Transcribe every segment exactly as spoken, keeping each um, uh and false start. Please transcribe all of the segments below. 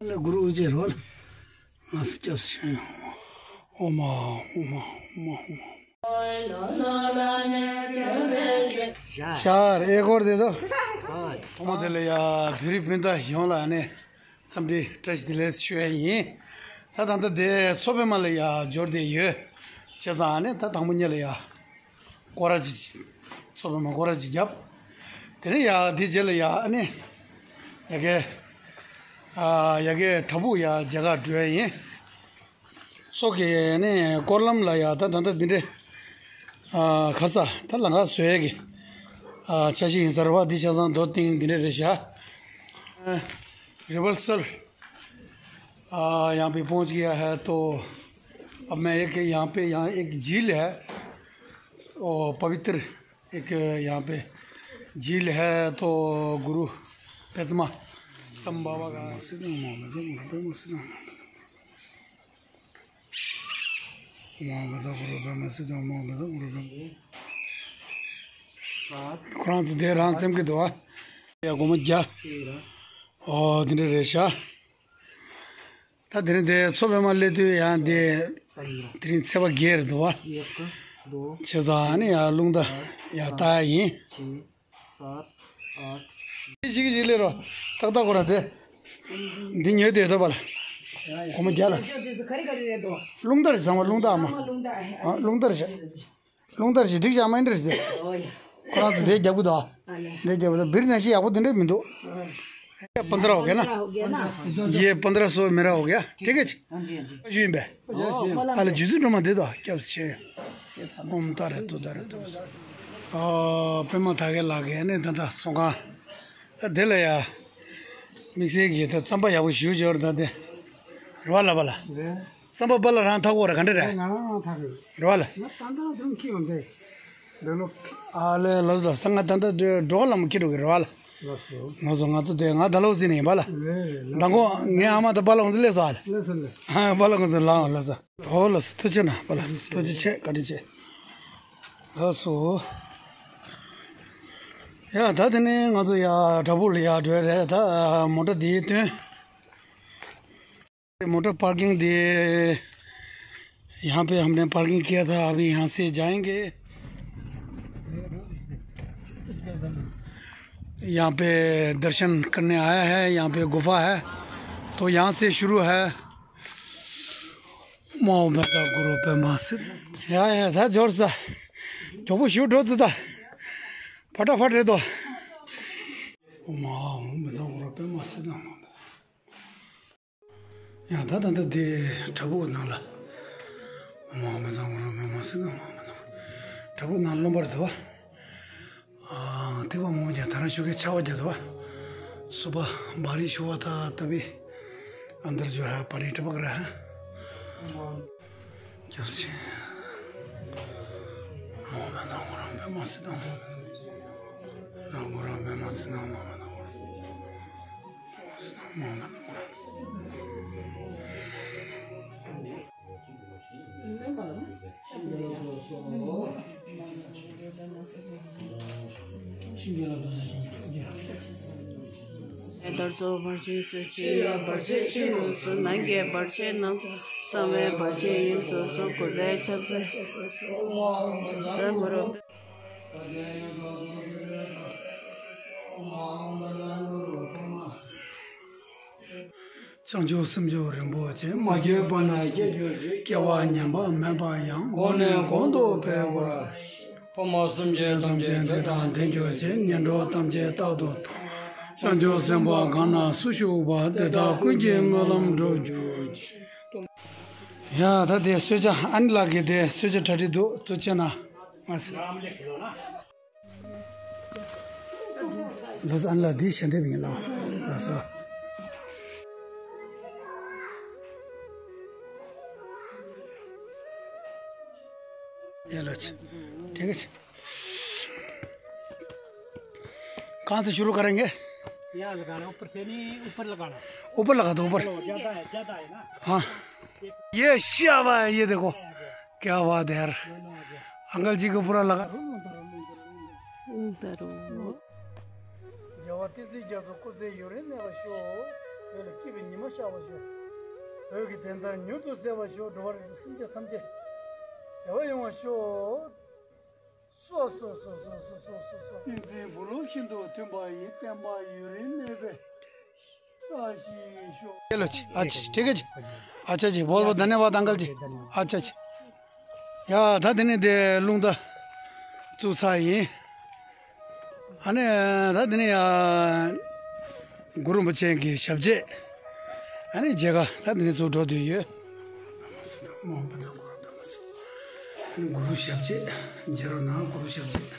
ལ་གུ་རུ་ཨུ་ཅེ་རོ་ལ། ང་སི་སྐྱབས་སུ་མཆིའོ། ཨོ་མ་ཨོ་མ་ཨོ་མ་ཨོ་མ། ཤར་ཨེ་སྐོར་དེ་དོ། ཐོག་མ་དེ་ལ་ཡ་བོད་རིགས་སྤུན་ཟླ་ཡོངས་ལ་ནི་འཚམས་འདྲི་བཀྲ་ཤིས་བདེ་ལེགས་ཞུ་ཡ་ཡིན། ད་ད་ལྟ་དེ་མཚོ་པདྨ་ལ་ཡ་འབྱོར་བསྡད་ཡོད། བྱས་ཙང་ནི་ད་དང་པོ་ཉིད་ལ་ཡ། སྐོར་ར་ཅིག་མཚོ་པདྨ་སྐོར་ར་ཅིག་བརྒྱབ། དེ་ནས་ཡ་དེ་རྗེས་ལ་ཡ་ཨ་ནི། ཡ་གི། ཨ་ཡ་གི་བྲག་ཕུག་ཡ་མཇལ་ཁ་འགྲོ་ཡ་ཡིན། སོགས་ཀྱི་ནི་སྐོར་ལམ་ལ་ཡ་ད་ད་ལྟ་འདི་འདྲའི། ཨ་ཁ་ས་ད་ལམ་ཁ་བཟོ་ཡ་གི། ཨ་འཆར་གཞི་ཡིན་ས་རེད་བ། འདི་ཆ་ཚང་རྡོ་བཏིང་འདི་འདྲ་རེད་ཤག་ཨ་रिवर्सल ཨ་यहाँ पे पहुँच गया है तो अब मैं एक यहाँ पे, यहाँ एक झील है, वो पवित्र एक यहाँ पे झील है, तो गुरु पद्मा संभव का ཁོ་རང་ཚོ་དེ་རང་འཚེམ་གི་འདུག་ཨ། ཡ་སྒོར་མོ་བརྒྱ། ཨོ་དེ་འདྲ་རེད་ཤག་ད་དེ་རིང་དེ་མཚོ་པདྨ་སླེབས་དུས་ཡང་དེ་དེ་རིང་ཚེས་པ་བརྒྱད་རེད་འདུག་བ། བྱས་ཙང་ཨ་ནི་ཡང་རླུང་རྟ་ཡང་བཏང་ཡ་ཡིན། ཞིག་ཞིག་སླེབས་རོགས། ཏག་ཏག་ཁོ་ར་དེ། འདི་ཉོས་དེ་ད་བ་ལ། སྒོར་མོ་བརྒྱ་ལ། རླུང་རྟ་རེད་བཟང་བ། རླུང་རྟ་མ། རླུང་རྟ་རེད་ཤག་རླུང་རྟ་རེད་ཤག་རླུང་རྟ་ཞིག་འགྲིག་ཤག་མ་འགྲིག་ཟེར། ཁོ་རང་ཚོ་དེ་རྒྱབ་གི་འདུག་དེ་རྒྱབ་གི་འདུག་བིར་ནང་བཞིན་ཡག་པོ་དེ་འདྲ་མི་འདུག पंद्रह हो गया ना? ये पंद्रह सौ मेरा हो गया, ठीक है जी। हाँ जी, हाँ जी। ཞུ་ཡིན་པས། ཨ་ལ་རྗེ་བཙུན་སྒྲོལ་མ་འདི་དང་སྐྱབས་སུ་མཆི། ཨོཾ་ཏཱ་རེ་ཏུཏྟཱ་རེ་ཏུ། ཨ་པདྨ་དར་རྒྱས་ལགས་ཀྱིས་ནི་ད་ལྟ་ཚོང་ཁང་། ཨ་དེ་ལ་ཡ། དམིགས་བསལ་གྱི་ད་རྩམ་པ་ཡག་པོ་ཞིག་འབྱོར་ད་དེ། རེད་བ་ལ་བ་ལ། རེད། རྩམ་པ་པ་ལ་རང་ཐག་གོ་ར་ག་འདྲ་རེད། ང་རང་ཐག་རེད། རེད་བ་ལ། ང་ད་ལྟ་དུང་ཁྱི་ཡོང་དེ། འདི་ལོ། ཨ་ལེ་ལོས་ལོས་ང་ད་ལྟ་འགྲོ་ལ་མ་ཁྱི་འགྲོ་གི་རེད་བ་ལ། ལོས་སོ། ང་ཚོ་ང་ཚོ་དེ་ང་ད་ལོ་ཟིན་ནས་ཡིན་པ་ལ། རེད་རེད། མདང་དགོང་ངའི་ཨ་མ་དང་པ་ལ་ང་ཚོ་སླེབས་སོང་ཨ་ལ། སླེབས་སོང་སླེབས་སོང་། ཨ་པ་ལ་ང་ཚོ་ལངས་ལོས་སོ། ཨོ་ལོས་སོ་ཐུགས་རྗེ་ཆེ་ན་པ་ལ་ཐུགས་རྗེ་ཆེ་བཀའ་དྲིན་ཆེ། ལགས་སོ། ཡ་ད་དེ་ནས་ང་ཚོ་ཡ་བྲག་ཕུག་ལ་ཡ་འགྲོ་རེད། ད་མོ་ཊ་འདི་བཏོན། मोटर पार्किंग दे, यहाँ पे हमने पार्किंग किया था, अभी यहाँ से जाएंगे। यहाँ पे दर्शन करने आया है, यहाँ पे गुफा है, तो यहाँ से शुरू है। མ་འོ་མེ་ད་གུ་རུ་པདྨ་སིདྡྷི། ཡ་ཡ་ད་འབྱོར་ས། མགྱོགས་པོ་ཞུ་འགྲོ་ཚུལ་ད། ཕ་ཏྲ་ཕ་རེད་དོ། མ་འོ་མེ་ད་གུ་རུ་པདྨ་སིདྡྷི། ཡང་ད་ད་ད་དེ་བྲག་ཕུག་ནང་ལ། མ་མི་ཚང་རོ་མི་མ་སེ་ན་མ་མི་ཚང་། བྲག་ཕུག་ནང་རློན་པར་དུ་བ། ཨ་ཐིག་པ་མོ་རྒྱ་ད་ར་ཤུ་གེ་ཆ་བ་རྒྱ་དུ་བ། སུ་པ་བ་རི་ཤུ་བ་ད་ད་བི། ཨན་དར་ཇོ་ཧ་པ་རི་ཏྲ་པ་ག་ར་ཧ། ཅབ་ཆེ། མ་མི་ཚང་རོ་མི་མ་སེ་ན་མ་མི་ཚང་། རང་གོ་རང་མི་མ་སེ་ན་མ་མི་ཚང་། དར་ཚོགས་བར་ཆད་སེལ་བྱེད་ཡ། བར་ཆད་ཆོས་ཉིད་སུ། ནང་གི་བར་ཆད་ནང་གསང་བའི་བར་ཆད་ཡིན་སོ་སོ། གུས་པས་ཕྱག་འཚལ་ལོ། བྱང་ཆུབ་སེམས་མཆོག་རིན་པོ་ཆེ། མ་སྐྱེས་པ་ནས་སྐྱེ་གྱུར་ཅིག་སྐྱེ་བ་ཉམས་པ་མེད་པ་ཡང་། གོང་ནས་གོང་དུ་འཕེལ་བར། ཕ་མ་སེམས་ཅན་ཐམས་ཅད་བདེ་དང་ལྡན་གྱུར་ཅིག་ངན་འགྲོ་ཐམས་ཅད་རྟག་ཏུ་ཐོབ། བྱང་ཆུབ་སེམས་དཔའ་གང་ན་སུ་བཞུགས་པ། དེ་དག་ཀུན་གྱི་སྨོན་ལམ་འགྲུབ་གྱུར་ཅིག་ཡ་ད་དེ་གསོལ་ཇ་ཨ་ནི་ལགས་ཀྱིས་དེ་གསོལ་ཇ་གྲ་སྒྲིག་འདུག་ཐུགས་རྗེ་ཆེ་གནང་། ལགས་སོ། ཨ་ནི་ལགས་འདི་ཞལ་འདེབས་ཡིན་ལགས། ལགས་སོ། ཡ་ལགས་ཆེ། དེ་ག་ཆེ། कहाँ से शुरू करेंगे? यहाँ लगाना, ऊपर से नहीं, ऊपर लगाना। ऊपर लगा दो, ऊपर। चलो, ज्यादा है, ज्यादा है ना। हाँ। ये शी आवा है, ये देखो। क्या बात है यार। अंकल जी को पूरा लगा। བོད་ལ་སྐྱིད་པའི་ཉི་མ་ཤར་བར་ཤོག་བོད་ཀྱི་བདེན་མཐའ་མྱུར་དུ་གསལ་བར་ཤོག་འགྲོ་བ་རིགས་དྲུག་སེམས་ཅན་ཐམས་ཅད་བདེ་བ་ཡོང་བར་ཤོག་སོ་སོ་སོ། ཏིང་འཛིན་བུ་ལོན་ཤིན་ཏུ་མཐུན་པ་ཡི། བསྟན་པ་ཡུན་རིང་གནས་པའི་བཀྲ་ཤིས་ཤོག་ཨ་ཅེ་ཨ་ཅེ་ཁྲེ་ཁེ་ཅེ། ཨ་ཅེ་ཅེ་བོ་བོ་དན་ནེ་བ་དང་གལ་ཅེ། ཨ་ཅེ་ཅེ། ཡ་ད་དེ་ནས་དེ་རླུང་རྟ་བཙུགས་ཚར་ཡིན། ཨ་ནི་ད་དེ་ནས་ཡ་གུ་རུ་རིན་པོ་ཆེ་གི་ཞབས་རྗེས། ཨ་ནི་མཇལ་ཁ་ད་དེ་ནས་ཚུར་འགྲོ་འདོད་ཡོད། ཨ་ནི་གུ་རུ་ཞབས་རྗེས་མཇལ་རོགས་གནང་། གུ་རུ་ཞབས་རྗེས།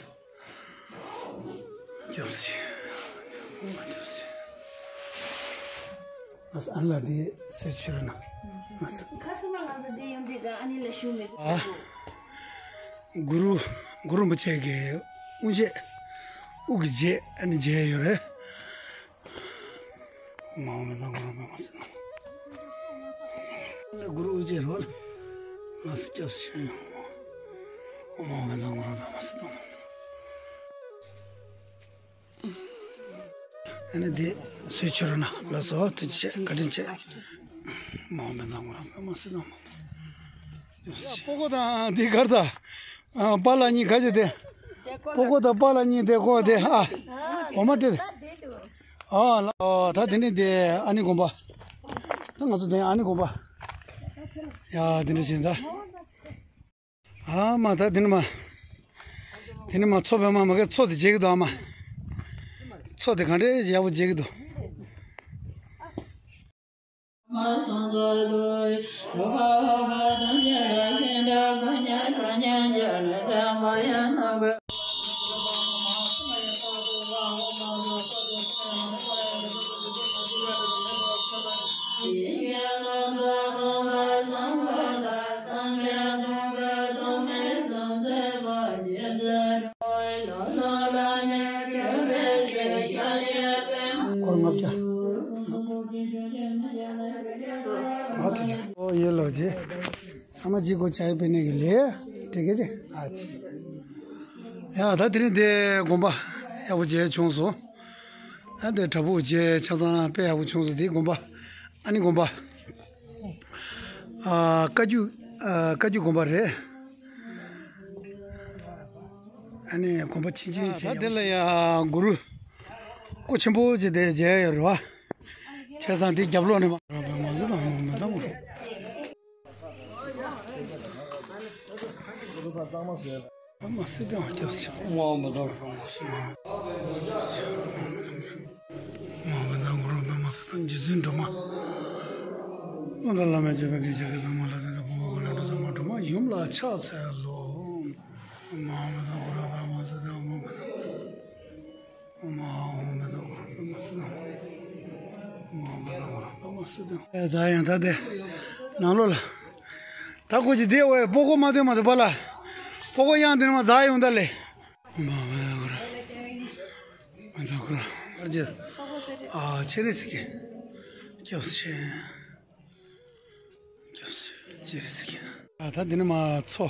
སྐྱབས་སུ་མཆི། སྐྱབས་སུ་མཆི། ཨ་ལ་དེ་སེ་ཆུ་རུ་ན། ཁ་སང་ང་ཚོ་དེ་ཡོང་དུས་ཀ་ཨ་ནི་ལ་ཞུ་མེད། ཨ། གུ་རུ་གུ་རུ་རིན་པོ་ཆེ་གི་དབུ་འབྱེད། དབུ་གི་འབྱེད་ཨ་ནི་མཇལ་ཡོད་རེད། མ་འོངས་པའི་མཛངས་གུ་རུ་པདྨ་སིདྡྷི་ནམ། ལས་གུ་རུ་དབུ་འབྱེད་རོལ། ལ་སི་སྐྱབས་སུ་མཆི། མ་འོངས་པའི་མཛངས་གུ་རུ་པདྨ་སིདྡྷི་ནམ། ཨ་ནི་དེ་སུའི་ཆོས་རུ་ན་ལགས་སོ། ཐུགས་རྗེ་ཆེ། བཀའ་དྲིན་ཆེ། མ་འོངས་པའི་མཛངས་གུ་རུ་པདྨ་སིདྡྷི་ནམ། སྤོ་ཀོ་དང་དེ་གར་ད། ཨ། པཱ་ལགས་གཉིས་ག་ཅི་དེ། སྤོ་ཀོ་དང་པཱ་ལགས་གཉིས་དེ་ཀོ་དེ། ཨ། འོ་མ་ཏྲེ། ཨ་ལ། ཨོ་ད་དེ་ནི་དེ་ཨ་ནི་དགོན་པ། ད་ང་ཚོ་དེ་ཨ་ནི་དགོན་པ། ཡ་དེ་འདྲ་བྱེད་ད། ཨ་མ་ད་དེ་ནི་མ། དེ་ནི་མ་མཚོ་པདྨ་མ་གི་མཚོ་དེ་མཇལ་གི་འདུག་ཨ་མ། མཚོ་དེ་ག་འདྲ་ཡག་པོ་མཇལ་གི་འདུག་སྐོར་ལྔ་བརྒྱ། ཨ་ཐུགས་རྗེ་ཆེ། ཨོ་ཡེ་ལོ་ཇི། ཨ་མ་ཇི་གོ་ཆ་ཡི་པེ་ནེ་གི་ལེ། དེ་གེ་ཅི། ཨ་ཅི། ཡ་ད་དེ་རིང་དེ་དགོན་པ་ཡག་པོ་མཇལ་བྱུང་སོང་། ཨ་དེ་བྲག་ཕུག་མཇལ་ཆ་ཚང་དཔེ་ཡག་པོ་བྱུང་སོང་། དེ་དགོན་པ། ཨ་ནི་དགོན་པ། ཨ། བཀའ་བརྒྱུད། ཨ། བཀའ་བརྒྱུད་དགོན་པ་རེད། ཨ་ནི་དགོན་པ་ཆུང་ཆུང་ཅིག་ད་དེ་ལ་ཡ་གུ་རུ་སྐུ་ཆེན་པོ་ཅིག་དེ་མཇལ་ཡོད་རེད་བ། བྱས་ཙང་དེ་རྒྱབ་ལོགས་ནས་མ་རོགས་པའི་མ་ཟེར་དང་མ་མ་དང་། མ་སྲིད་དང་སྐྱབས་སུ་མཆི། མ་འོངས་པ་དང་། མ་འོངས་པ་དང་གུ་རུ་པདྨ་སིདྡྷི་ནམ། རྗེ་བཙུན་སྒྲོལ་མ། བླ་མ་དང་བླ་མའི་མཆོད་པའི་གདུང་ཤུགས་ཀྱིས་པདྨ་ལ་བརྟེན་ཏེ་ཕུང་པོ་གང་ལ་འགྲོ་ཚང་མ་སྒྲོལ་མ་ཡུམ་ལ་ཕྱག་འཚལ་ལོ། མ་འོངས་པ་དང་གུ་རུ་པདྨ་སིདྡྷི་ནམ། མ་འོངས་པ་དང་གུ་རུ་པདྨ་སིདྡྷི་ནམ། མ་འོངས་པ་དང་གུ་རུ་པདྨ་སིདྡྷི་ནམ། ད་ཡང་ད་དེ་ནང་ལོགས་ལ། ད་ཁོ་ཅི་དེ་འོ་སྤོ་ཀོ་མ་ཐོན་མ་ཐོན་པ་ལ། སྤོ་ཀོ་གཡང་དེ་ནས་མ་འཛག་ཡོང་ད་ལེ། མ་འོངས་པ་དང་གུ་རུ། མ་འོངས་པ་དང་གུ་རུ། ཨ་ཅེ། ཨ་ཅེ་རེ་སི་ཀེ། སྐྱབས་སུ་མཆི། སྐྱབས་སུ་མཆི། ཅེ་རེ་སི་ཀེ། ཨ་ད་འདི་ནི་མ་མཚོ།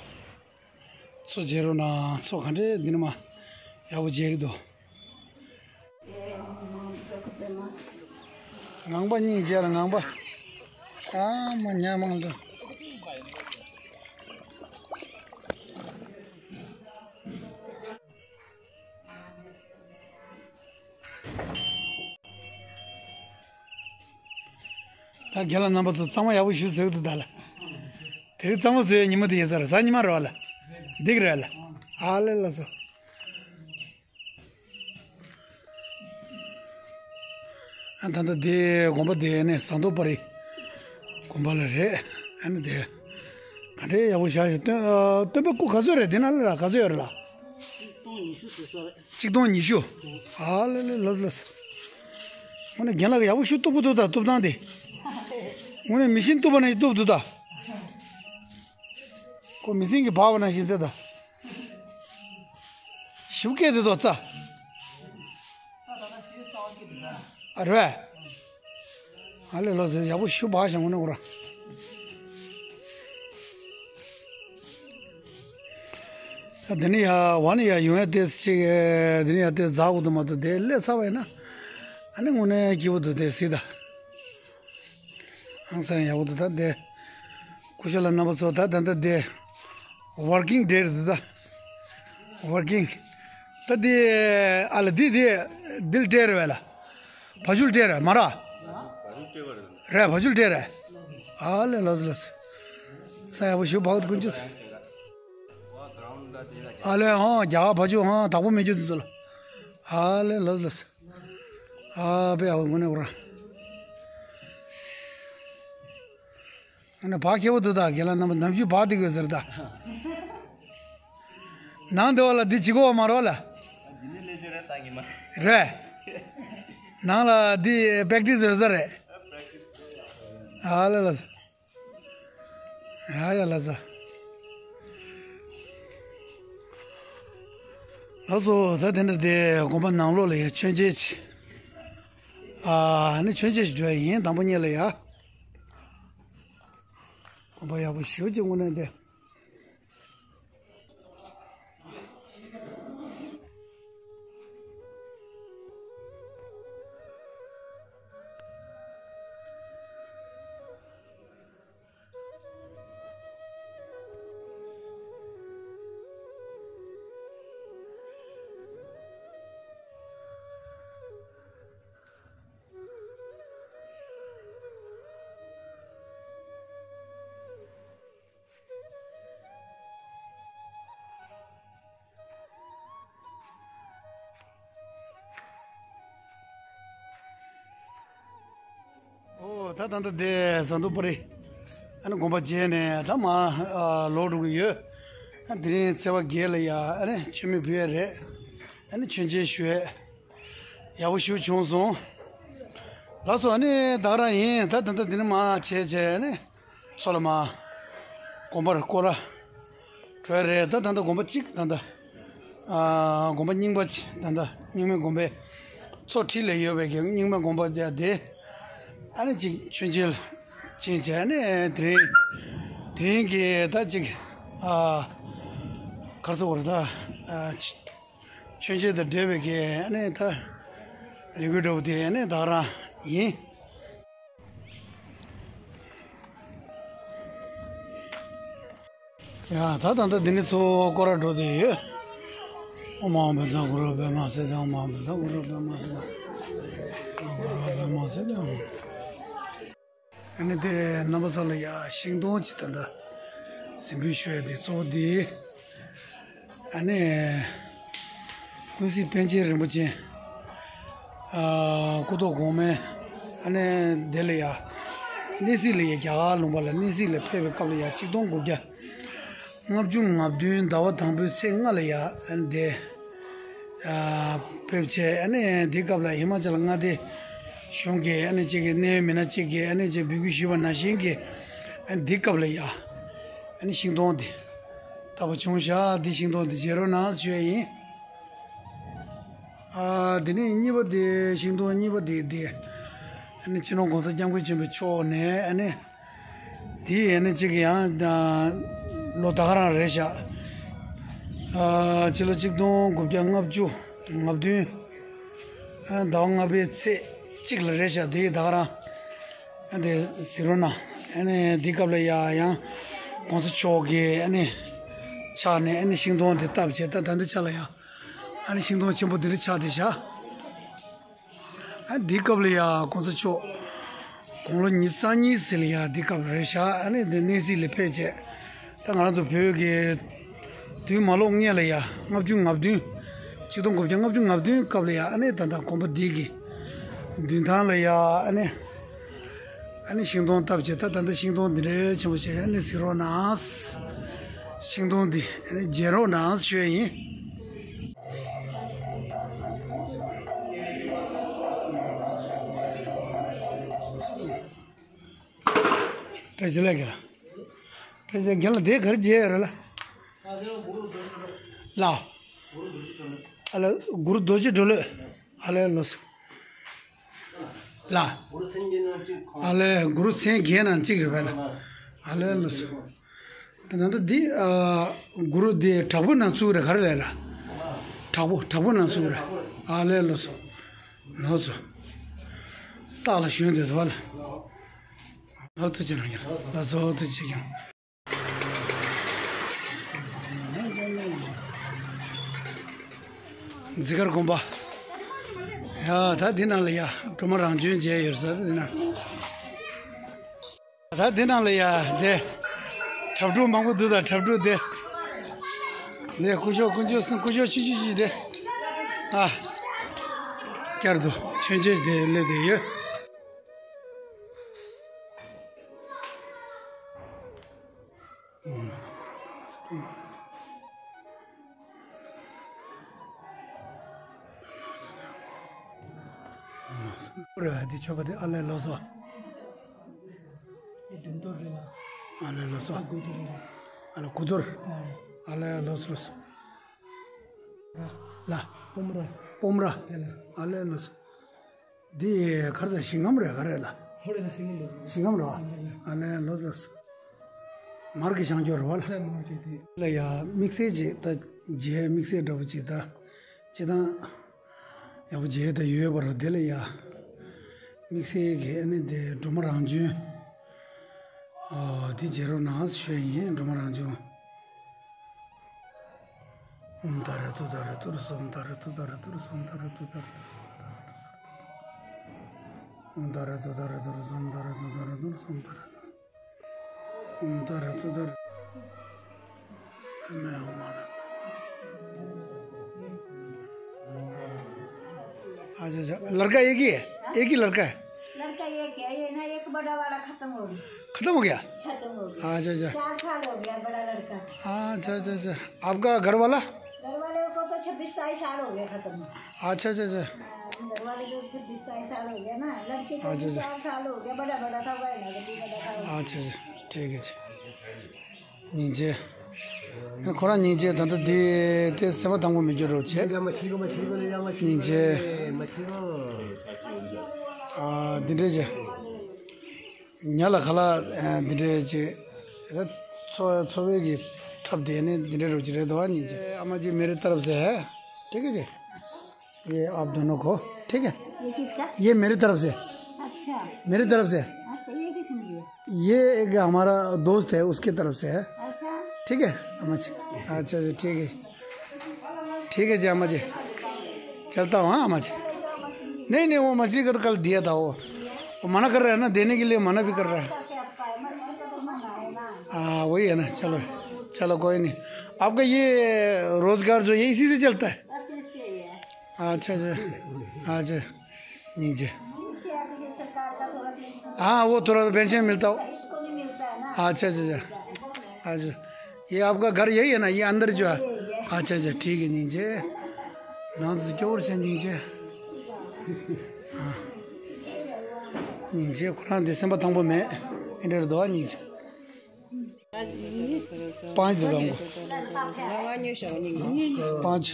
མཚོ་མཇལ་རོགས་གནང་། མཚོ་ག་འདྲས་འདི་ནི་མ་ཡག་པོ་མཇལ་གི་འདུག་ངང་པ་གཉིས་མཇལ་ལ་ངང་པ། ཨ་མ་ཉ་མང་ལ། ད་རྒན་ལགས་རྣམ་པ་ཚོ་གཙང་མ་ཡག་པོ་ཞིག་བཟོས་འདུག་ད་ལ། དེ་རིང་གཙང་མ་བཟོས་ཡ་ཉི་མ་དེ་ཡིན་ས་རེད། གཟའ་ཉི་མ་རེད་བ་ལ། འདི་གི་རེད་ལ། ཨ་ལེ་ལ་སོ། ཨ་ད་ལྟ་དེ་དགོན་པ་དེ་ནས་ཟངས་མདོག་དཔལ་རི་དགོན་པ་ལ་རེད། ཨ་ནི་དེ་ག་འདྲའི་ཡག་པོ་བཞག་ཞིག་སྟོན། ཨ། སྟོན་པའི་སྐུ་ག་ཚོད་རེད། དེ་ན་ལ་ག་ཚོད་ཡོད་རེད་ལ། ཆིག་སྟོང་ཉི་ཤུ་ཟེར་ས་རེད། ཆིག་སྟོང་ཉི་ཤུ། ཨ་ལེ་ལེ་ལོས་ལོས། དངོས་གནས་རྒན་ལགས་ཡག་པོ་ཞིག་གཏུབ་ཀྱི་འདུག་ད་གཏུབ་སྟངས་དེ། དངོས་གནས་མི་ཤིན་གཏུབ་པ་ནང་བཞིན་གཏུབ་འདུག་ད། ཁོ་མི་སེང་གེ་འབག་པ་ནང་བཞིན་དེ་ད། ཞིབ་སྐད་དེ་དོ་ཙ། ཨ་རེད། ཨ་ལེ་ལོ་ཟེར་ཡག་པོ་ཞུ་བ་ཞང་ངོ་ན་གོ་ར། ད་དེ་ནི་ཡ་བ་ནི་ཡ་ཡོང་ཡ་དེ་ཞིག་དེ་ནི་ཡ་དེ་ཟ་གོ་དུ་མ་དུ་དེ་ལས་ཚ་བས་ན། ཨ་ནི་དངོས་གནས་སྐྱིད་པོ་འདུག་དེ་སྲིད་ད། ཧང་སང་ཡག་པོ་འདུག་ད་དེ། སྐུ་ཞབས་ལགས་རྣམ་པ་ཚོ་ད་ད་ད་དེ། working day རེད་ད། working། ད་དེ། ཨ་ལ་དེ་དེ། དེ་ལ་སྤྲད་རེད་བས་ལ། བ་ཕྱུགས་སྤྲད་རེད་མ་ར། རེད་བ་ཕྱུགས་སྤྲད་རེད། ཨ་ལས་ལོས་ལོས། ས་ཡག་པོ་ཞུ་བག་ཏུ་ཀུན་ཅུ། ཨ་ལས་ཧང་རྒྱ་གར་བ་ཕྱུགས་ཧང་དག་པོ་མེད་རྒྱུ་དེ་ཚོ་ལ། ཨ་ལས་ལོས་ལོས། ཨ་པེ་ཨ་བ་དངོས་གནས་འོ་ར། ཨ་ནི་བག་ཁེ་པོ་འདུག་ད་རྒན་ལགས་རྣམ་པ་ནམ་རྒྱུན་བག་འདི་དགོས་ཟེར་ད། ནང་འདི་བ་ལ་འདི་བྱེད་དགོས་བ་མ་རོ་ལ། རེད། ནང་ལ་འདི་པེག་ཏིས་ཡོད་ས་རེད། ཨ་ལ་ལ། ཡ་ཡ་ལ་ས། ལགས་སོ་ད་དེ་འདྲ་དེ་དགོན་པ་ནང་ལོགས་ལ་ཡ་མཆོད་མཇལ་ཅིག་ཨ་ནི་མཆོད་མཇལ་ཞིག་འགྲོ་ཡ་ཡིན་དང་པོ་ཉིད་ལ་ཡ། དགོན་པ་ཡག་པོ་ཞེ་པོ་ཅིག་དངོས་གནས་དེ། ཨོ་ད་ད་ད་དེ་ཟ་འདུག་པ་རེད། ཨ་ནི་དགོན་པ་མཇལ་ནས་ད་མ་ཨ་ལོག་འགྲོ་གི་ཡོད། ཨ་དེ་རིང་ཚེས་པ་བརྒྱད་ལ་ཡ་ཨ་ནི་མཆོད་མེ་ཕུལ་ཡ་རེད། ཨ་ནི་མཆོད་མཇལ་ཞུ་ཡས། ཡག་པོ་ཞིག་བྱུང་སོང་། ལགས་སོ་ཨ་ནི་ད་ག་རང་ཡིན་ད་ད་ད་འདི་ནི་མ་བྱས་བྱས་ཨ་ནི་ཚོ་ལ་མ་དགོན་པར་སྐོར་ར་གྲོལ་རེད། ད་ད་ད་དགོན་པ་གཅིག་ད་ད་ཨ་དགོན་པ་རྙིང་པ་ཅིག་ད་ད་རྙིང་མའི་དགོན་པའི་མཚོ་འཁྲིས་ལ་ཡོད་པའི་གི་རྙིང་མའི་དགོན་པ་བྱས་དེ་ཨ་ནི་ཅིག་མཆོད་མཇལ་ཅིག་བྱས་ཨ་ནི་དེ་རིང་དེ་རིང་གི་ད་ཅིག་ཨ་གར་སོ་བར་ད་ཨ། མཆོད་མཇལ་དང་འབྲེལ་བའི་གི་ཨ་ནི་ད་ལས་འགུལ་འདྲ་བོ་དེ་ཨ་ནི་ད་ག་རང་ཡིན། ཡ་ད་ད་ད་འདི་ནི་ཚོ་སྐོར་ར་འགྲོ་དེ་ཡོད། ཨོཾ་ཨཱཿཧཱུྃ་བཛྲ་གུ་རུ་པདྨ་སིདྡྷི། ཨོཾ་ཨཱཿཧཱུྃ་བཛྲ་གུ་རུ་པདྨ་སིདྡྷི། ཨོཾ་ཨཱཿཧཱུྃ་བཛྲ་གུ་རུ་པདྨ་སིདྡྷི། ཨ་ནི་དེ་རྣམ་པ་ཚོ་ལ་ཡ་ཤིང་སྡོང་ཅིག་ད་ལྟ་གཟིམ་འབུལ་ཞུ་ཡ་དེ་གཙོ་བོ་དེ་ཨ་ནི་ཀུན་གཟིགས་པཎ་ཆེན་རིན་པོ་ཆེ་ཨ་སྐུ་ཐོག་གོང་མའི་ཨ་ནི་དེ་ལ་ཡ་གནས་གཟིགས་ལ་ཡ་རྒྱ་གར་ལུང་པ་ལ་གནས་གཟིགས་ལ་ཕེབས་པའི་སྐབས་ལ་ཡ་ཆིག་སྟོང་དགུ་བརྒྱ། ལྔ་བཅུ་ང་བདུན་ཟླ་བ་དང་པོའི་ཚེས་ལྔ་ལ་ཡ་ཨ་ནི་དེ་ཨ་ཕེབས་བྱས་ཨ་ནི་འདི་སྐབས་ལ་ཧི་མ་ཅལ་མངའ་སྡེ་གཞུང་གི་ཨ་ནི་གཅིག་གི་གནད་ཡོད་མི་སྣ་གཅིག་གིས་ཨ་ནི་ཅིག་འབོད་སྐུལ་ཞུས་པ་ནང་བཞིན་གྱི་ཨ་ནི་འདི་སྐབས་ལ་ཡ་ཨ་ནི་ཤིང་སྡོང་འདི་བཏབ་པ་བྱུང་ཤག་འདི་ཤིང་སྡོང་འདི་མཇལ་རོགས་གནང་ཞུ་ཡ་ཡིན། ཨ་དེ་ནས་གཉིས་པ་དེ་ཤིང་སྡོང་གཉིས་པ་དེ་དེ་ཨ་ནི་སྤྱི་ནོར་༸གོང་ས་༸སྐྱབས་མགོན་ཆེན་པོ་མཆོག་ནས་ཨ་ནི། དེ་ཡས་ནི་གཅིག་ཡང་ལོ་ད་ག་རང་རེད་ཤག་ཕྱི་ལོ་ཆིག་སྟོང་དགུ་བརྒྱ་ལྔ་བཅུ་ང་བདུན་ཟླ་བ་ལྔ་པའི་ཚེས་གཅིག་ལ་རེད་ཤག་དེ་ཡས་ད་ག་རང་དེ་གཟིགས་རོགས་གནང་། ཨ་ནི་དེ་སྐབས་ལ་ཡ་ཡང་༸གོང་ས་མཆོག་གི་ཨ་ནི་ཕྱག་ནས་ཨ་ནི་ཤིང་སྡོང་དེ་བཏབ་བྱས་ད་ད་ལྟ་ཆ་ལ་ཡ་ཨ་ནི་ཤིང་སྡོང་ཆེན་པོ་དེ་འདྲ་ཆགས་བསྡད་ཤག་ཨ་འདི་སྐབས་ལ་ཡ་༸གོང་ས་མཆོག་དགུང་ལོ་ཉི་ཤུ་རྩ་གཉིས་ཟིན་ལ་ཡ་འདི་སྐབས་རེད་ཤག་ཨ་ནི་འདི་གནས་གཟིགས་ལ་ཕེབས་བྱས་ད་ང་རང་ཚོ་བོད་ཀྱི་དུས་མ་ལོག་སྔས་ལ་ཡ་ལྔ་བཅུ་ང་བདུན་ཆིག་སྟོང་དགུ་བརྒྱ་ལྔ་བཅུ་ང་བདུན་སྐབས་ལ་ཡ་ཨ་ནི་ད་ལྟ་དགོན་པ་འདི་གི་མདུན་ཐང་ལ་ཡ་ཨ་ནི་ཨ་ནི་ཤིང་སྡོང་བཏབ་བྱས་ད་ད་ལྟ་ཤིང་སྡོང་འདི་འདྲའི་ཆེན་པོ་བྱས་ཨ་ནི་གཟིགས་རོགས་གནང་། ཤིང་སྡོང་འདི་ཨ་ནི་མཇལ་རོགས་གནང་ཞུ་ཡ་ཡིན། བཀྲ་ཤིས་བདེ་ལེགས། བཀྲ་ཤིས་བདེ་ལེགས། དེ་ག་རེ་བྱས་ཡོད་རེད་ལ། ལ། ཨ་ལ་གུ་རུ་རྡོ་རྗེ་གྲོ་ལོད། ཨ་ལས་ལོས། ལ། ཨ་ལས་གུ་རུ་མཚན་བརྒྱད་ནང་གཅིག་རེད་པས་ལ། ཨ་ལས་ལོས། ད་ལྟ་འདི་ཨ་གུ་རུ་འདི་དྲག་པོ་ནང་ཚུད་རེད་ག་རེ་ལས་ལ། དྲག་པོ་དྲག་པོ་ནང་ཚུད་རེད། ཨ་ལས་ལོས། ལོས། སྟག་ལ་ཞོན་དེ་ཟ་བ་ལ། ལགས་སོ་ཐུགས་རྗེ་གནང་། ལགས་སོ་ཐུགས་རྗེ་གནང་། འཛི་སྒར་དགོན་པ། ཡ་ད་འདི་ནང་ལ་ཡ་སྒྲོལ་མ་རང་བྱོན་མཇལ་ཡོད་ས་འདི་ནང་། ད་འདི་ནང་ལ་ཡ་དེ། གྲྭ་ཕྲུག་མང་པོ་འདུག་ད་གྲྭ་ཕྲུག་དེ། དེ་སྐུ་ཞབས་དཀོན་མཆོག་སེང་སྐུ་ཞབས་ཆུ་ཆུ་ཆུ་དེ། ཨ། བསྐྱར་དུ་མཆོད་མཇལ་དེ་སླེབས་བསྡད་ཡོད། རེད་བ། འདི་མཆོད་པ་དེ་ཨ་ལས་ལོ་སོ། ཨ་ལས་ལོ་སོ། ཨ་ལས་གུ་དོར། ཨ་ལས་ལོ་སོ་ལོ་སོ། ལ། སྤོམ་ར། སྤོམ་ར། ཨ་ལས་ལོ་སོ། འདི་ག་རེ་ཟེར། ཞིང་ཁམས་རེད་ག་རེ་ལ། ཧོ་རེ་ལ་ཞིང་ཁམས་རེད། ཞིང་ཁམས་རེད་བ། ཨ་ལས་ལོ་ལོ། མར་གྱི་བྱང་ཕྱོགས་རེད་བ་ལ། ལྷ་མར་གྱི་དེ། ལ་ཡ་དམིགས་བསལ་ཅིག་ད་མཇལ་དམིགས་བསལ་འདྲ་པོ་ཅིག་ད། སྤྱིར་བཏང་ཡག་པོ་མཇལ་ད་ཡོད་པ་རེད་དེ་ལ་ཡ། དམིགས་བསལ་གྱི་ཨ་ནི་དེ་སྒྲོལ་མ་རང་བྱོན། ཨ་དེ་མཇལ་རོགས་གནང་ཞུ་ཡ་ཡིན། སྒྲོལ་མ་རང་བྱོན། ཨོཾ་ཏཱ་རེ་ཏུཏྟཱ་རེ་ཏུ་རེ་སྭཱ་ཧཱ། ཏཱ་རེ་ཏུཏྟཱ་རེ་ཏུ་རེ་སྭཱ་ཧཱ། ཏཱ་རེ་ཏུཏྟཱ་རེ་ཏུ་རེ་སྭཱ་ཧཱ། ཏཱ་རེ་ཏུཏྟཱ་རེ་ཏུ་རེ་སྭཱ་ཧཱ། ཏཱ་རེ་ཏུཏྟཱ་རེ་ཏུ་རེ་སྭཱ་ཧཱ། ཏཱ་རེ་ཏུཏྟཱ་རེ། ཨོཾ་ཏཱ་རེ་ཏུཏྟཱ་རེ། अच्छा, अच्छा। लड़का एक ही है? एक ही लड़का है? लड़का एक है, ये ना एक बड़ा वाला खत्म हो गया। खत्म हो गया? खत्म हो गया। अच्छा, अच्छा। चार साल हो गया बड़ा लड़का। अच्छा, अच्छा, अच्छा। आपका घर वाला? घर वाले को तो छब्बीस सताईस साल हो गया खत्म। अच्छा, अच्छा, अच्छा। हाँ, घर वाले को छब्बीस सताईस साल हो गया ना, लड़के को अच्छा, भी अच्छा। चार साल हो गया, बड़ा बड़ा था, वही ना, बड़ा बड़ा था। अच्छा, अच्छा। ठीक है जी। སྙིང་རྗེ། ཁོ་རང་སྙིང་རྗེ། ད་ལྟ་འདི་དེ་སེམས་པ་དང་པོ་མི་འགྱུར་རོགས་བྱེད། སྙིང་རྗེ། ཨ་འདི་འདྲས་བྱེད། ཉ་ལ་ཁ་ལག་འདི་འདྲས་བྱེད། འཚོ་འཚོ་བའི་གི་ཐབས་དེ་ནི་འདི་འདྲས་རོགས་བྱེད་རེད་དོ། སྙིང་རྗེ། अम्मा जी मेरे तरफ से है, ठीक है जी। ये आप दोनों को, ठीक है? ये किसका? ये मेरी तरफ से। अच्छा। मेरी तरफ से। अच्छा, ये किसने दिया? ये एक हमारा दोस्त है, उसके तरफ से है। अच्छा। ठीक है अम्मा जी? अच्छा जी, ठीक है। ठीक है जी अम्मा जी, चलता हूँ। हाँ अम्मा जी। नहीं नहीं, वो मछली का तो कल दिया था वो। वो मना कर रहा है ना, देने के लिए मना भी कर रहा है। हाँ वही है ना। चलो, चलो कोई नहीं। आपका ये रोजगार जो ये इसी से चलता है? अच्छा अच्छा। अच्छा। नीचे। हाँ वो थोड़ा सा पेंशन मिलता हो। अच्छा अच्छा अच्छा। अच्छा, ये आपका घर यही है ना, ये अंदर जो है? अच्छा अच्छा, ठीक है। नीचे। नाम तो क्यों और से नीचे। हाँ। नीचे खुरान दिसंबर तंबू में इंटर दो नीचे। पाँच दे दो हमको। पाँच।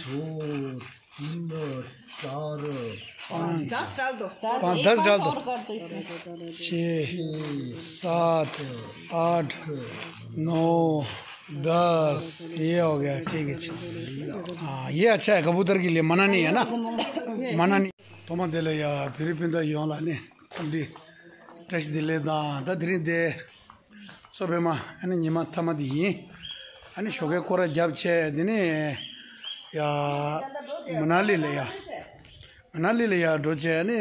तीन, चार, पाँच। दस डाल दो। पाँच, दस डाल दो। छः, सात, आठ, नौ, दस, ये हो गया। ठीक है, ठीक। हाँ, ये अच्छा है, कबूतर के लिए मना नहीं है ना, मना नहीं। ཐོག་མ་དེ་ལ་ཡ་བི་རི་པིན་ད་ཡོངས་ལ་ནི་འཚམས་འདྲི་བཀྲ་ཤིས་བདེ་ལེགས་དང་། ད་དེ་རིང་དེ་གཙོ་ཕལ་མ་ཨ་ནི་ཉི་མ་མཐའ་མ་དེ་ཡིན། ཨ་ནི་ཞོགས་ཀའི་སྐོར་ར་བརྒྱབ་བྱས་དེ་ནས་ཡ་མ་ན་ལི་ལ་ཡ། མ་ན་ལི་ལ་ཡ་འགྲོ་བྱས་ཨ་ནི་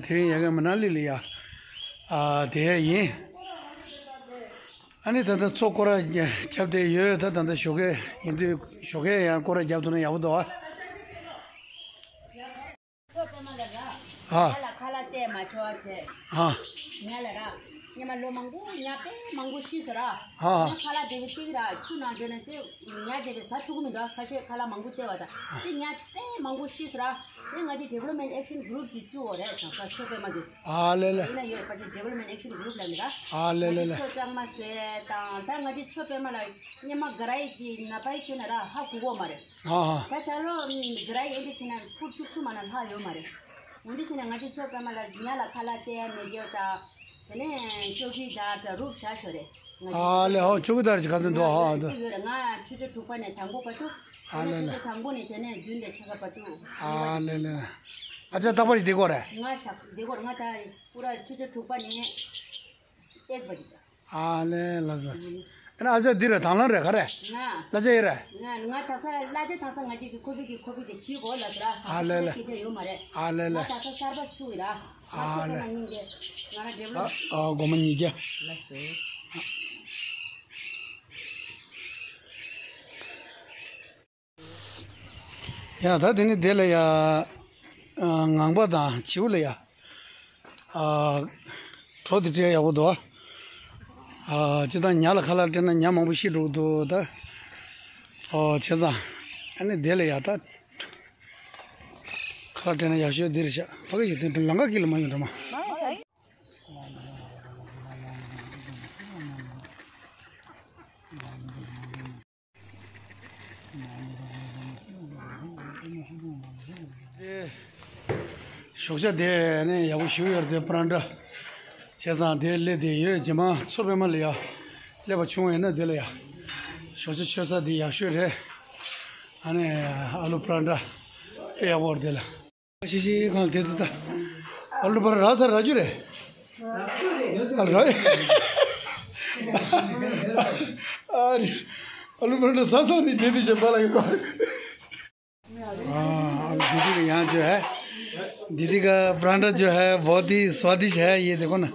དེ་རིང་ཡ་གི་མ་ན་ལི་ལ་ཡ་ཨ་དེ་ཡ་ཡིན། ཨ་ནི་ད་ལྟ་མཚོ་སྐོར་ར་བརྒྱབ་བསྡད་ཡོད། ད་ད་ལྟ་ཞོགས་ཀས་ཡིན་དུས་ཞོགས་ཀས་ཡང་སྐོར་ར་བརྒྱབ་ཐུབ་ན་ཡག་པོ་འདུག་ཨ། ཨ། ང་ལ་ཁ་ལག་སྟེར་མ་ཆོག་ཟེར། ཨ། ཉ་ལ་ར། ཉི་མ་ལོ་མང་པོ་ཉ་དཔེ་མང་པོ་ཤི་སོང་ར། ཨ། ང་ཁ་ལག་དེ་བས་གཅིག་ར་ཆུ་ནང་འགྲོ་ནས་དེ་ཉ་དེ་བས་ཟ་ཐུབ་ཀྱི་མི་འདུག་ཁ་ཤས་ཁ་ལག་མང་པོ་སྟེར་བ་དང་། དེ་ཉ་དཔེ་མང་པོ་ཤི་སོང་ར། དེ་ང་ཚོས་Development Action Group ཅིག་བཙུགས་པ་རེད། གང་ཟག་ཆོས་པད་མ་གི། ཨ་ལེ་ལེ། ཡིན་ན་ཡོད་པ་ཅིག་Development Action Group ལ་མི་ར། ཨ་ལེ་ལེ་ལེ། ང་ཚོས་ཆོས་གཙང་མ་བཟོས་དང་ད་ང་ཚོས་ཆོས་པད་མ་ལ་སྔོན་མ་ག་ར་ཡི་གི་ན་པའི་ཆོས་ན་ར་ཧ་གོ་གོ་མ་རེད། ཨ་ཧ། ད་ད་ལོ་ག་ར་ཡི་འདི་ཆེ་ན་ཕུར་བཅུ་གསུམ་མ་ན་ལྷག་ཡོད་མ་རེད། འོན་ཏེ་བྱས་ན་ང་ཚོའི་ཚོ་པད་མ་ལ་ཉ་ལ་ཁ་ལག་སྟེར་ཡ་མེད་རྒྱུ་དང་། དེ་ནས་ཅོ་ཀི་དར་དང་རུབ་བཞག་ཤོག་རེད། ང་ཚོ་ཨ་ལེ་ཧོ། ཅོ་ཀི་དར་གྱི་ཁ་ཚན་འདུག་ཧ་འདུག་ཅིག་ཡོད་རེད། ང་ཆུ་ཚོད་དྲུག་པ་ནས་དང་པོ་བར་དུ། ཨ་ལེ་ལེ། ཆུ་ཚོད་དང་པོ་ནས་དེ་ནས་བདུན་དང་ཕྱེད་ཀ་བར་དུ། ཨ་ལེ་ལེ། ཨ་ཅག་རྟག་པར་ཞིག་བསྡད་དགོས་རེད། ང་ཞག་བསྡད་དགོས་རེད། ང་ད་པུ་ར་ཆུ་ཚོད་དྲུག་པ་ནས། ཨ་ལེ་ལགས་ལགས། ཨ་ནི་ཨ་ཅག་འདི་རེད། དང་བླངས་རེད། ག་རེད། ང་གླ་ཆ་ཡིན་རེད། ང་ང་ད་ས་གླ་ཆ་ད་ས་ང་ཅིག་གི་ཁོ་པི་གི་ཁོ་པི་གི་ཕྱི་གོ་ལ་ཟེར། ཨ་ལེ་ལེ། སྐད་ཆ་ཡོད་མ་རེད། ཨ་ལེ་ལེ། ང་ད་ས་གསར་པ་ཚུགས་ཡིན་ར། ཨ་ལེ། ང་ཁྱེད་ཚོ་ལ་སྙིང་རྗེ། ང་རང་འབྲེལ་ཨ་ལོ། ཨ་སྒོར་མོ་ཉིས་བརྒྱ། ལགས་སོ། ཡ་ད་དེ་ནི་དེ་ལ་ཡ། ཨ་ངང་པ་དང་བྱིའུ་ལ་ཡ། ཨ་གྲོ་དེ་སྤྲད་ཡག་པོ་འདུག་ཨ་ཅི་ད་ཉ་ལ་ཁ་ལག་སྤྲད་ན་ཉ་མང་པོ་ཤི་འགྲོ་གི་འདུག་ད། ཨོ་བྱས་ཙང་ཨ་ནི་དེ་ལ་ཡ་ད། ཁ་ལག་སྤྲད་ན་ཡག་ཤོས་འདི་རེད་ཤག་ཕ་གི་ཡོད་དེ་ལང་ཀ་ཀི་ལ་མ་ཡོང་འགྲོ་མ། ཞོགས་ཇ་དེ་ནས་ཡག་པོ་ཞིག་ཡོད་རེད། དེ་པ་རན་ཊ་བྱས་ཙང་དེ་སླེབས་དེ་ཡོད། རྗེས་མ་མཚོ་པད་མ་ལ་ཡ་སླེབས་པ་བྱུང་བས་ན་དེ་ལ་ཡ་ཞོགས་ཇ་མཆོད་ས་དེ་ཡག་ཤོས་རེད། ཨ་ནི་ཨ་ལུ་པ་རན་ཊ་དཔེ་ཡག་པོ་རེད་དེ་ལ། ཤི་ཤི་གང་དེ་དུ་ད། ཨ་ལུ་པ་ར་ས་ར་རྒྱུ་རེད། ཨ་ར། ཨ་རི། ཨ་ལུ་པ་ར་ས་ས་ནི་དེ་དུ་ཅན་པ་ལ་ཡོད་པ། हाँ, अब दीदी का यहाँ जो है, दीदी का परांठा जो है, बहुत ही स्वादिष्ट है। ये देखो ना,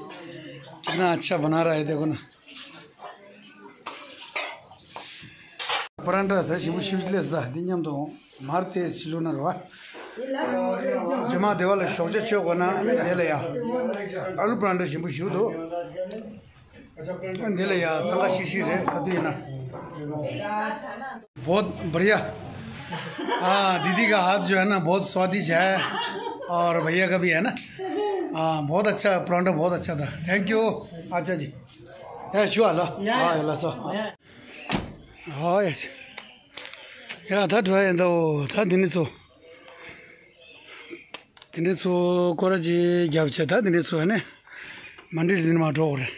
कितना अच्छा बना रहा है, देखो ना। परांठा था, शिबू शिवजले था, दिन्याम तो मारते सिलुना रवा। जमा देवाला शौक चो को ना, दे ले या। आलू परांठा शिबू शिव दो। འདི་ལ་ཡ་འཚང་ཁ་ཤིག་ཤིག་རེད། ག་དུས་ཡིན་ན། बहुत बढ़िया। हाँ, दीदी का हाथ जो है ना, बहुत स्वादिष्ट है। और भैया का भी है ना। हाँ, बहुत अच्छा, परांठा बहुत अच्छा था। थैंक यू आचार्य जी। ए, शुआ ला। हाँ, ला सो। हाँ, यस। ཡ་ད་འགྲོ་ཡ་འདའོ། ད་འདི་ནས་ཚོ། དེ་འདྲའི་ཚོ་སྐོར་ར་ཅིག་རྒྱབ་བྱས། ད་དེ་འདྲའི་ཚོ་ནས་མ་འདྲེ་དེ་ནས་མ་འགྲོ་བ་རེད།